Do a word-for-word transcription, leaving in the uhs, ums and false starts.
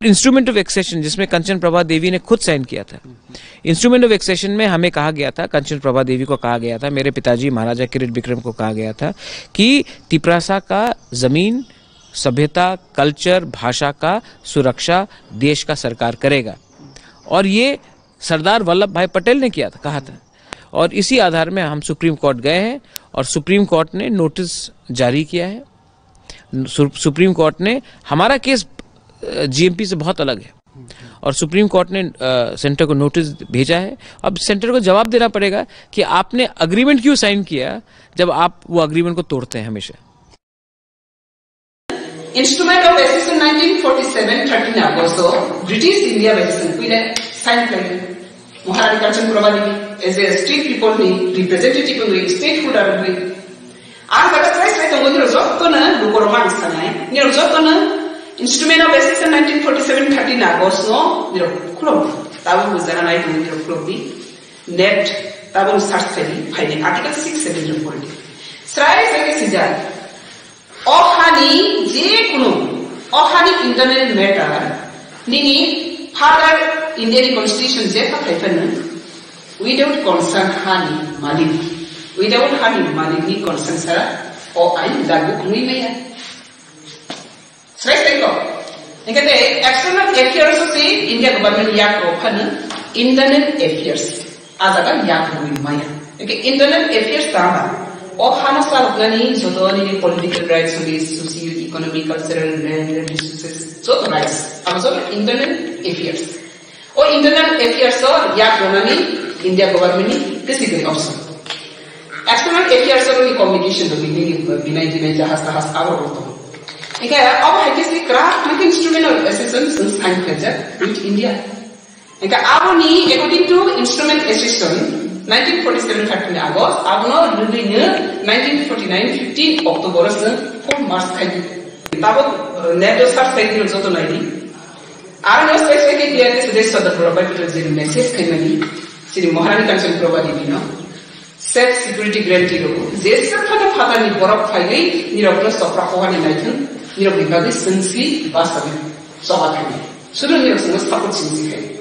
Instrument of accession, जिसमें कंचन प्रभा देवी ने खुद साइन किया था। इंस्ट्रूमेंट ऑफ एक्सेशन में हमें कहा गया था, कंचन प्रभा देवी को कहा गया था, मेरे पिताजी महाराजा किरीट विक्रम को कहा गया था कि तिपरासा का जमीन, सभ्यता, कल्चर, भाषा का सुरक्षा देश का सरकार करेगा। और ये सरदार वल्लभ भाई पटेल ने किया था, कहा था। और इसी आधार में हम सुप्रीम कोर्ट गए हैं और सुप्रीम कोर्ट ने नोटिस जारी किया है। सु-, सुप्रीम कोर्ट ने हमारा केस, अ, जीएमपी से बहुत अलग है और सुप्रीम कोर्ट ने, अ, सेंटर को नोटिस भेजा है। अब सेंटर को जवाब देना पड़ेगा कि आपने अग्रीमेंट क्यों साइन किया जब आप वो अग्रीमेंट को तोड़ते हैं हमेशा। Instrument of Accession nineteen forty seven thirteen August o British India bai chwng puila sign khlai. Maharani Kanchan Prabha Devi as a street people ni representative wngwi, stakeholder wngwi. A jaga chai chai tongo, nirok jotono lukorok ang sanai. Nirok jotono Instrument of Accession nineteen forty seven thirteen August no nirok khulum. Tabuk bo jana nai tongo, nirok khulum di. Net tabuk search khai di, phaini Article six seven rok pori di. Srai srai sijak. O hani je kunu, o hani internal matter, nini father Indian constitution je kha khai phano, without consent hani malik, without hani malik ni consent sara o ain lagu wngwi maya. Srai srai ko. Hingke tei external affairs se India government yak rok phano internal affairs. A jaga yak rwi maya. Hingke internal affairs tama. O hano saroknani joto nini political rights, socio economic, cultural, land, resources, joto rights. Abo joto internal affairs. O internal affairs o yak rwnani India government ni kwswi kwrwi option. External affairs o ni communication rok ni binai binai jahaj tahaj abo rok tongo. Hingke abo hai khe se kwrak khe instrument of accession chwng sign khlaijak with India. Hingke abo ni according to instrument accession nineteen forty seven thirteen August, abo no rwgwi no nineteen forty nine fifteen October o chwng full march khai di. Tabuk, eh, net o search khai di joto nai di. Aro no sai sai khe clear khe sudai Sardar Vallabhbhai Patel jini message khaimani, chini Maharani Kanchan Prabha Devi no self security guarantee rw, jesa phano phatarni borok phaiwi nirokno chopra hohani naithung, nirokni bagwi sengsi bwsani choba thangwi. Sudu nirok sengno support sengsi khai.